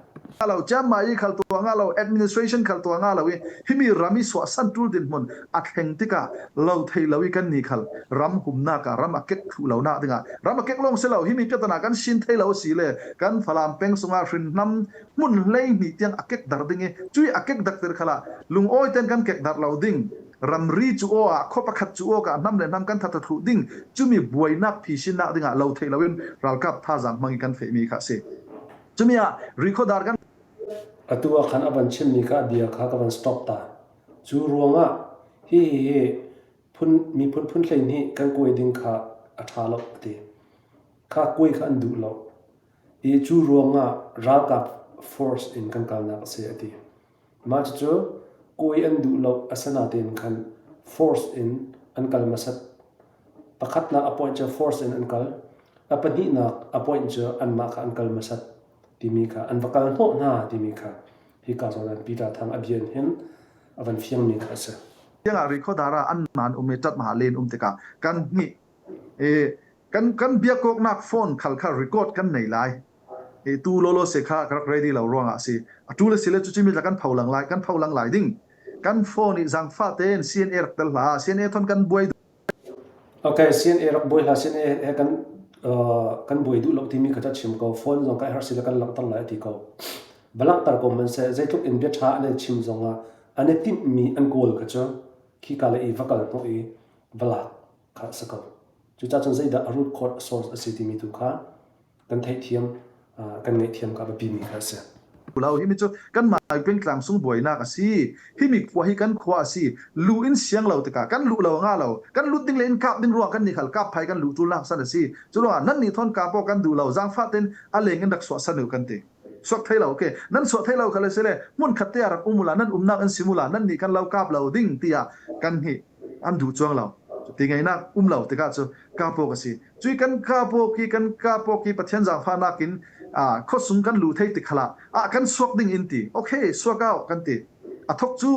S6: Lo chiangmai i khal tuah nga lo administration khal tuah nga lo i himi ram i suahsan tul dinhmun a thleng tikah lo thei lo i kan ni khal ram humnak ah ram a kek thlu lo nak dingah ram a kek lawng si lo himi piatana kan sin thei lo si le kan Falam peng sungah hrinhnam hmun hlei hnih tiang a kek dar ding i cui a kek dak tir khala lungawi ten kan kek dar lo ding ramri cu aw ah khaw pakhat cu aw ka hnam le hnam kan thatha thlu ding cumi buainak phisinnak dingah lo thei loin ralkap thazaang hmang in kan fehmi kha a si. Cumi ah rikhodar kan
S2: Atu ah khan a van chimmi kha a bia kha ka van stop ta. Cu ruangah hihi phun miphun phun 12 kan kuai ding kha a ṭha lo a ti. Kha kuai kha an duh lo. I cu ruangah ralkap force in kan kalnak a si a ti. Mah cucu kawi an duh lo asinain khan force in an kal hmasat. Pakhatnak a point cu force in an kal. A pahnihnak a point cu anmah kha an kal hmasat timi kha an va kal hnawh hna timi kha hika zawn ah Peter Thang a bia in hin a van fiangmi kha a si.
S6: Tiangah rikhodar ah an man um i ṭat ma len um tikah kan hnih i kan kan biakawknak phone khal kha record kan nei lai. I tu lawlaw se kha ka rak ready lo ruangah a si. A tu le si le cucu mi kan pho lang lai kan pho lang lai ding. Kan phone i zangfah tein CNA rak tel hlah. CNA thon kan buai
S2: Okay, CNA rak buai hlah CNA he kan kan buai duh lo timi kha ca chim ko. Phone zong kai har si le kan langhter lai ti ko. Va langhter ko man seh zeitluk in bia ṭha an i chim zongah an i timhmi an goal kha cu khika le i va kal hnawh i va lak kha a si ko. Cucaah cun zeidah a root cause source a si timi tu kha kan theihthiam kan ngaihthiam kha a biapimi kha a si.
S6: Lo himi cu kanmah pengtlang sung buainak a si. Himi khua hi kan khua a si. Lu in siang lo tikah kan luh lo nga lo. Kan lut ding le in kap ding ruang kan ni khal kap phai kan luh tul nak san a si. Cu ruangah nan nih thon ka paw kan duh lo zaangfah ten a leng in rak suah san u kan ti. Suak thei lo okay. Nan suah thei lo khale sile hmun khat te ah rak um ula nan umnak in simula nan nih kan lo kap lo ding tiah kan hi an duh chuang lo. Ti ngeinak um lo tikah cu kapawk a si. Cui kan kapawk hi kan kapawk hi Pathian zaangfahnak in khuasung kan luh thei ti khala ah kan suak ding in ti. Okay, suak au kan ti. A thok cu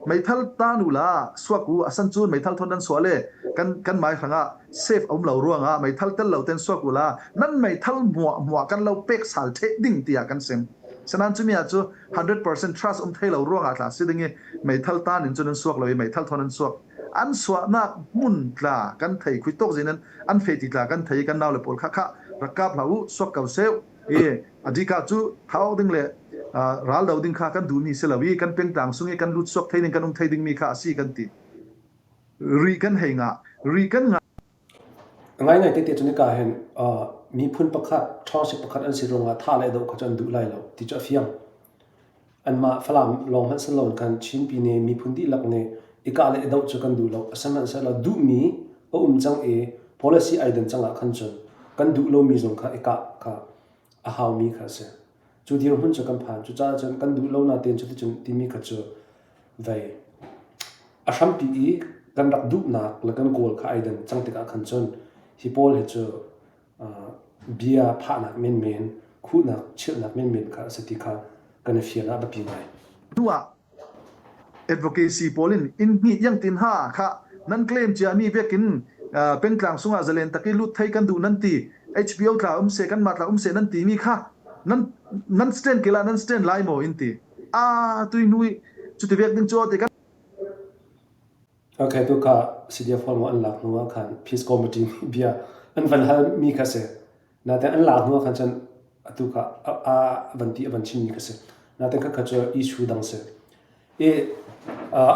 S6: meithal ta nu la suak u asan cun meithal thon nan suah le kan kan mai hrangah safe um lo ruangah meithal tel lo ten suak u la nan meithal muah muah kan lo pek sal the ding tiah kan sim. Sanan cumi ah cu 100% trust um thei lo ruangah tla si ding i meithal tan in cun an suak lo i meithal thon an suak an suahnak hmun tla kan thei khui tok zin an fe ti tla kan thei kan nau le pawl kha kha rak kap hlah u suak ko seu i adika cu thau ding le ral do ding kha kan duh mi si lo i kan pengtlang sung i kan lut suak thei ding kan um thei ding mi kha a si kan ti ri kan hei nga ri kan nga
S2: Ngaingai te te cu nika hin miphun pakhat ṭhawngsi pakhat an si ruangah thah le doh kha cu an duh lai lo ti cu a fiang. Anmah Falam lawng hmanh si loin khan Chin Pyine miphun dihlak nih I kah le i doh cu kan duh lo. Sihmanhsehlaw duhmi a um cang i policy ai den cang ah khan cun kan duh lomi zong kha i kah kha a haumi kha a si. Cu dirhmun cu kan phan. Cucaah cun kan duh lo natein cuticun timi kha cu vei a hrampi i kan rak duhnak le kan goal kha ai den cang tikah khan cun hi pawl hi cu bia phahnak menmen, khuhnak, chilhnak menmen kha a si ti kha kan i fian ah biapi ngai.
S6: Hnu ah advocacy pawl in inn hnih yang tin ha kha nan claim cia mi vekin pengtlang sungah zalen taki lut thei kan duh nan ti HBO tla um se kan ma tla um se nan ti mi kha nan nan stand kila nan stand lai mo in ti a tui nui chuti vek ding chu te kan
S2: Okay, tu kha CDF hall an lak hnu ah khan Peace Committee nih bia an van hal mi kha si. Natin an lak hnu ah khan cun atu kha a van ti a van chim mi kha si. Natin kha kha cu issue dang si. I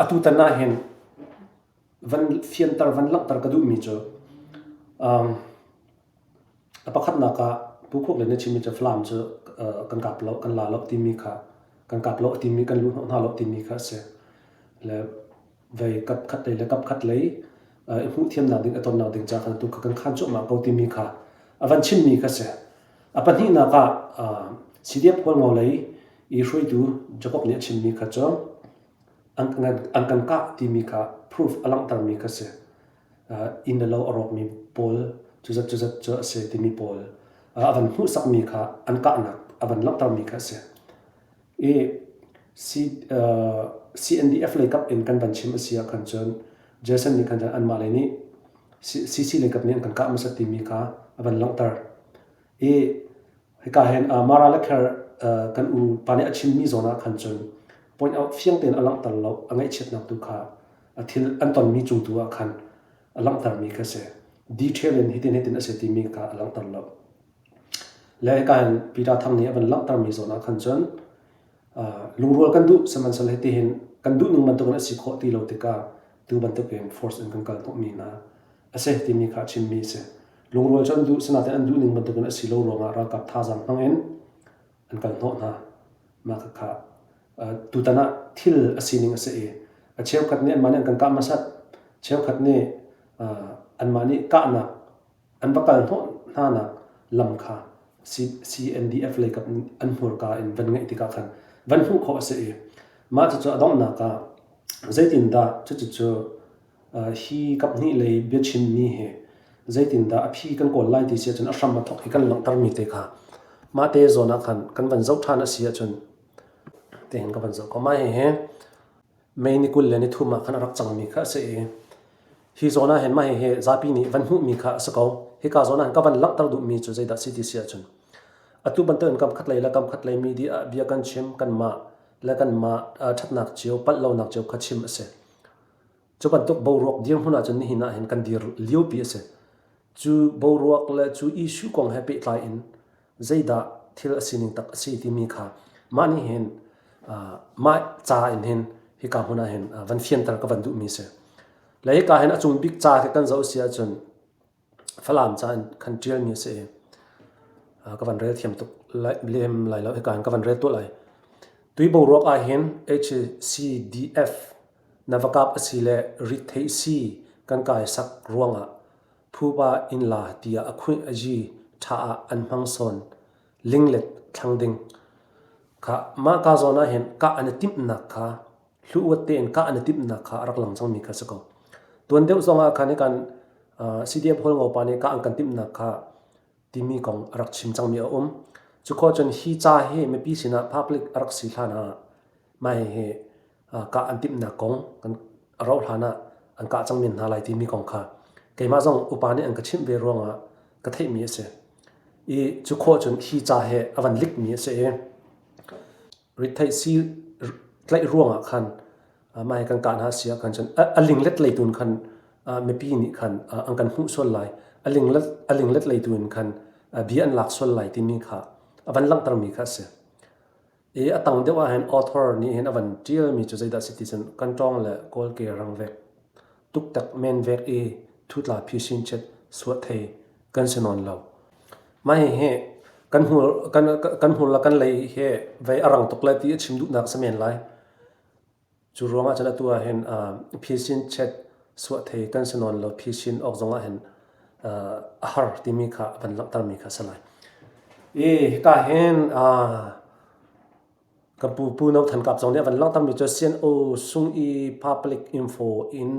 S2: atu tan ah hin van fianter van langhter ka duh mi cu um, a pakhatnak ah Pu Khuak le na chimmi cu Falam cu kan kap lo kan la lo timi kha kan kap lo timi kan luh hnawh hna lo timi kha a si. Le vei kap khat lei le kap khat lei i hmuh thiamnak ding a tonnak ding ca khan tu kha kan khan cuahmah ko timi kha a van chimmi kha si. A pahnihnak ah CDF Hualngo lei i hruaitu Jacob nih a chimmi kha cu an kan kah timi kha proof a langhtermi kha si. Inn le lo a rawkmi pawl cuzat cuzat cu a si timi pawl a van hmuhsakmi kha an kahnak a van langhtermi kha a si. I CNDF lei kap in kan van chim a si ah khan cun Jason nih khan cun anmah lei nih CC lei kap nih an kan kah hmasat timi kha a van langhter. I hika hin Mara le Kher kan u pa nih a chimmi zawn ah khan cun point out fiang tein a langhter lo a ngaihchiatnak tu kha a thil an tonmi cung tu ah khan a langhtermi kha si. Detail in hitin hitin a si timi kha a langhter lo. Le hika hin Peter Thang nih a van langhtermi zawn ah khan cun lungrual kan duh sihmanhsehlaw hitihin kan duh ning bantukin a si khawh ti lo tikah tu bantukin force in kan kal hnawhmi hna a si timi kha a chimmi a si. Lungrual cu an duh sinain an duh ning bantukin a si lo ruangah ralkap thazaang hmang in an kal hnawh hna. Mah khakha tutan ah thil a sining a si i a cheukhat nih anmah nih an kan kah hmasat, cheukhat nih anmah nih kahnak an va kal hnawh hnanak lam kha CNDF lei kap an hmurka in van ngeih tikah khan van hmuh khawh a si i mah cucu a donghnak ah zeitindah cucucu hi kaphnih lei biachimmi hi zeitindah a phi kan kawl lai ti si ahcun a hram a thawk hi kan langhtermi te kha mah te zawn ah khan kan van zoh ṭhan a si ahcun tihin ka van zoh ko. Mah hihi May ni 23 ah khan a rak cangmi kha a si i hi zawn ah hin mah hihi zapi nih van hmuhmi kha a si ko. Hika zawn ah hin ka van langhter duhmi cu zeidah si ti si ahcun atu bantukin kam khat lei le kam khat lei media ah bia kan chim kanmah le kanmah ṭhatnak cio palh lonak cio kha chim a si. Cu bantuk boruak dirhmun ahcun nihin ah hin kan dir liopi a si. Cu boruak le cu issue kong he pehtlai in zeidah thil a sining tak a si timi kha mah nih hin mah ca in hin hika hmun ah hin van fianter ka van duhmi si. Le hika hin a cung bik ca khi kan zoh si ahcun Falam ca in khan ṭialmi a si i ka van rel thiam tuk lem lai lo hika hin ka van rel tuah lai. Tui boruak ah hin HCDF Na va kap a si le rit theih si kan kai sak ruangah phuba inn la tiah a khuih a yi ṭha ah an hmang sawn linglet thlang ding. Kha mah ka zawn ah hin kah an i timhnak kha hluuat tein kah an i timhnak kha a rak lang cangmi kha si ko. Tuan deuh zong ah khan hikan CDF Hualngo pa nih kah an kan timhnak kha timi kong a rak chim cangmi a um. Cu khawh cun hi ca hi mipi sinah public a rak si hlan ah mah hihi kah an timhnak kong kan a rauh hlan ah an kah cang men hna lai timi kong kha keimah zong upa nih an ka chimh ve ruangah ka theihmi a si. I cu khawh cun hi ca he a van likmi a si i rittheih sii tlaih ruangah khan mah hi kan kah hna si ah khan cun a linglet lei tu in khan mipi nih khan an kan hmuh sual lai a linglet a linglet lei tu in khan bia an lak sual lai timi kha a van langhtermi kha a si. I a tang deuh ahhin author nih hin a van ṭialmi cu zeidah a si ti cun kan ṭawng le kawlke rang vek, tuktak men vek i thutla phisin chet suah thei kan si nawn lo. Mah hihi kan hmur kan kan hmur le kan lei hi vei a rang tuk lai ti a chim duhnak si men lai. Cu ruangah cun atu ah hin phisin chet suah thei kan si nawn lo phisin awk zongah hin a har timi kha a van langhtermi kha a si lai. I hika hin Ka pu Pu No Than Kap zong nih a van langhtermi cu CNO sung i public info in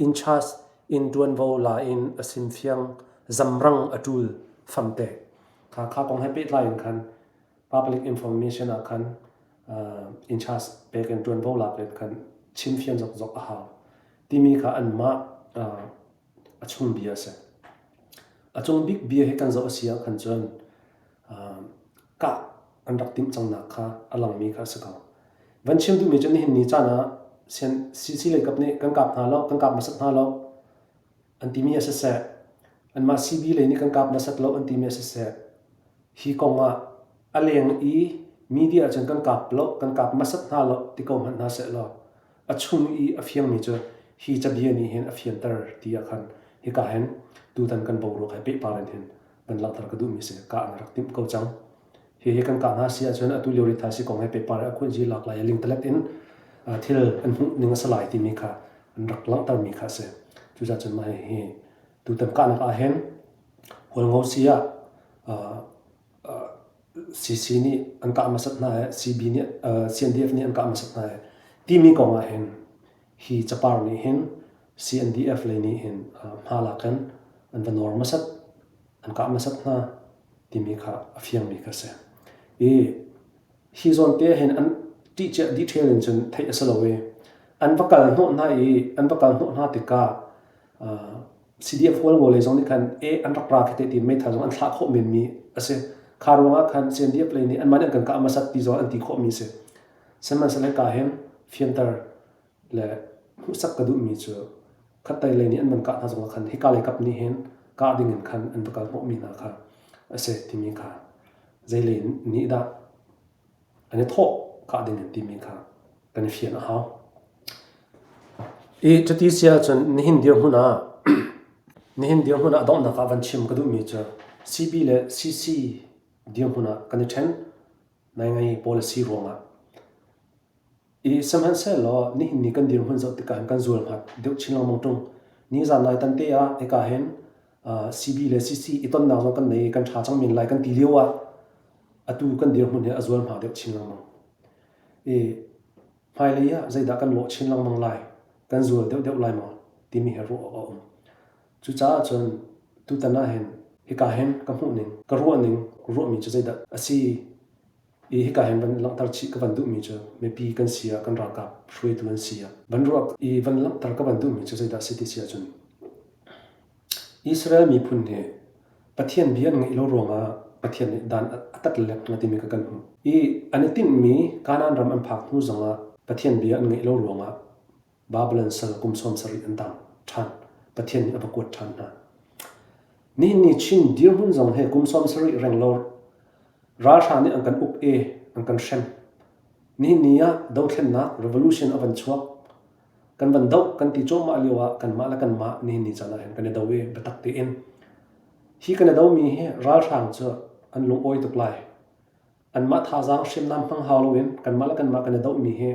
S2: in charge in ṭuanvo la in a simfiang zamrang a ṭul famte. Kha kha kong he pehtlai in khan public information ah khan in charge pek in ṭuanvo lak in khan chimfian zokzok a hau timi kha anmah a chung bia a si. A cung bik bia hi kan zoh a si ah khan cun kah an rak timh cangnak kha a langmi kha a si ko. Van chim duhmi cu nihin ni caan ah CC lei kap nih kan kap hna lo, kan kap hmasat hna lo an timi a siseh, anmah CB lei nih kan kap hmasat lo an timi a siseh, hi kong ah a leng i media cun kan kap lo, kan kap hmasat hna lo ti ko hmanh hna seh law a chung i a fiangmi cu hi cabia nih hin a fianter ti ah khan hika hin tutan kan boruak he pehpar in hin van langhter ka duhmi si kah na rak timh ko cang. Hihi kan kah hna si ahcun atu lio ritha si kong he pehpar a khuanzi lak lai lingtalet in thil an hmuh ning a si lai timi kha an rak langhtermi kha a si. Cucaah cun mah hihi tutan kahnak ah hin Hualngo si ah CC nih an kah hmasat hna i CB nih CNDF nih an kah hmasat hna i timi kong ah hin hi capar nih hin CNDF lei nih hin hma lak in an va nawr hmasat an kah hmasat hna timi kha a fiangmi kha a si. I hi zawn te hin an ṭihcia detail in cun theih a si lo i an va kal hnawh hna i an va kal hnawh hna tikah CDF Hualngo lei zong nih khan e an rak ra khi te tiin meithal zong an thlah khawh menmi a si. Kha ruangah khan CNDF lei nih anmah nih an kan kah hmasat ti zong an ti khawhmi a si. Sihmanhsehlaw ka hin fianter le hmuhsak ka duhmi cu khattai lei nih an van kah hna zongah khan hika lei kap nih hin kah ding in khan an va kal hnawhmi hna kha a si timi kha zei lei nih dah an i thawh kah ding in timi kha kan i fian a hau. I cuti si ahcun nihin dirhmun ah nihin dirhmun ah donghnak ah van chim ka duhmi cu CB le CC dirhmun ah kan i ṭhen nai ngai policy ruangah I sihmanhsehlaw nihin ni kan dirhmun zoh tikah hin kan zual hngat deuh chin lengmang ṭung. Nizan nai tan te ah hika hin CB le CC i tonnak zong kan nei i kan ṭha cang men lai kan ti lio ah atu kan dirhmun hi a zual hma deuh chin lengmang. I hmailei ah zeidah kan lawh chin lengmang lai, kan zual deuhdeuh lai maw timi hi ruah awk a um. Cucaah cun tutan ah hin hika hin ka hmuhning, ka ruahning, ruahmi cu zeidah a si I hika hin van langhter chih ka van duhmi cu mipi kan si ah kan ralkap hruaitu an si ah van ruak i van langhter ka van duhmi cu zeidah si ti si ahcun Israel miphun hi Pathian bia an ngeih lo ruangah Pathian nih dan a tat lek hna timi kha kan hmuh. I an i tinhmi Kanaan ram an phak hnu zongah Pathian bia an ngeih lo ruangah Babylon sal kum 70 an tang ṭhan. Pathian nih a va kuat ṭhan hna. Nihin ni Chin dirhmun zong he kum 70 reng lo ralhrang nih an kan uk i an kan hrem. Nihin ni ah dothlennak revolution a van chuak. Kan van doh kan ti cuahmah lio ah kanmah le kanmah nihin ni caan ah hin kan i do i biatak tein hi kan i domi hi ralhrang cu an lungawi tuk lai. Anmah thazaang hriamnam hmang hau loin kanmah le kanmah kan i dohmi hi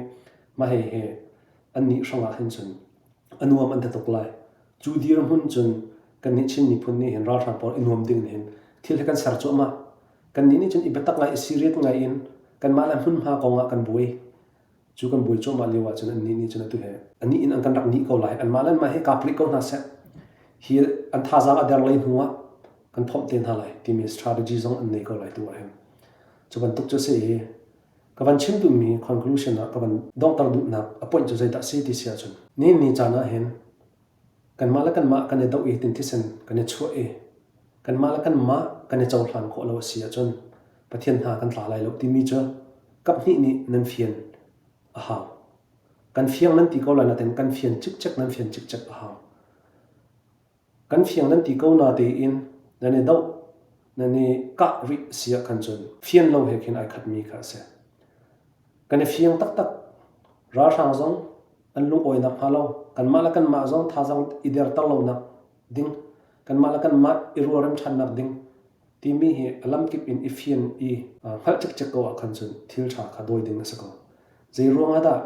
S2: mah hihi annih hrangah hin cun a nuam an ti tuk lai. Cu dirhmun cun kannih Chin miphun nih hin ralhrang pawl i nuam ding hin thil hi kan ser cuahmah. Kannih nih cun i biatak ngai i serious ngai in kanmah le hmunhma kong ah kan buai. Cu kan buai cuahmah lio ahcun annih nih cun atu he anih in an kan rak nih ko lai. Anmah le anmah hi kap rih ko hna seh. Hi an thazaang a der lei hnu ah kan phomh te hna lai timi strategy zong an nei ko lai tu ah hin. Cu bantuk cu si i ka van chim duhmi conclusion ah ka van donghter duhnak a point cu zeidah si ti si ahcun ni ni caan ah hin kanmah le kanmah kan i doh i tin thisen kan i chuah i kanmah le kanmah kan i cohlan khawh lo a si ahcun Pathian hna kan tla lai lo timi cu kaphnih nih nan fian a hau. Kan fiang nan ti ko lai nain kan fian cikcek nan fian cikcek a hau. Kan fiang nan ti ko na tein nan i doh nan i kah rih si ah khan cun fian lo he khin ai khatmi kha a si. Kan i fiang taktak. Ralhrang zong an lungawinak hnga lo kanmah le kanmah zong thazaang i derter lonak ding kanmah le kanmah i rualrem ṭhannak ding timi hi a lamkip in i fian i hngalh cikcek ko ah khan cun thil ṭha kha dawi ding a si ko. Zei ruangah dah?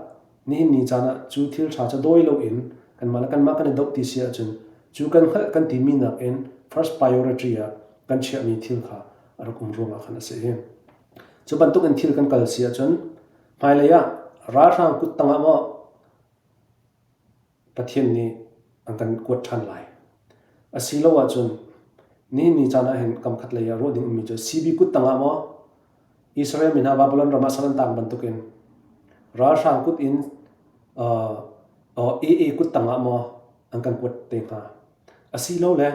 S2: Nihin ni caan ah cu thil ṭha cu dawi loin kanmah le kanmah kan i doh ti si ahcun cu kan hngalh kan timi nakin first priority ah kan chiahmi thil kha a rak um ruangah khan a si. Cu bantuk in thil kan kal si ahcun hmailei ah ralhrang kut tangah maw Pathian nih an kan kuat ṭhan lai. Asilo ahcun nihin ni caan ah hin kamkhat lei ah ruah ding ummi cu CB kut tangah maw Israel mi hna Babylon ram ah sal an tang bantukin ralhrang kut in uh, AA kut tangah maw an kan kuat te hnga. Asilole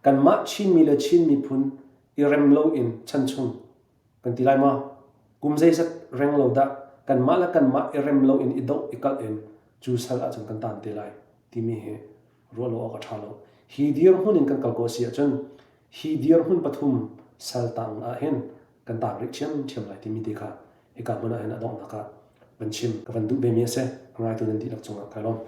S2: kanmah Chinmi le Chin miphun i rem loin chan chung kan ti lai maw? Kum zeizat reng lo dah kanmah le kanmah i rem loin i doh i kalh in cu sal ahcun kan tan te lai timi hi ruah lo awk a ṭha lo. Hi dirhmun in kan kal ko a si ahcun hi dirhmun pathum sal tang ah hin kan tang rih ṭhiamṭhiam lai timi te kha hika hmun ah hin a donghnak ah van chim ka van duh vemi a si. A ngaitu nan dihlak cungah kai lawm.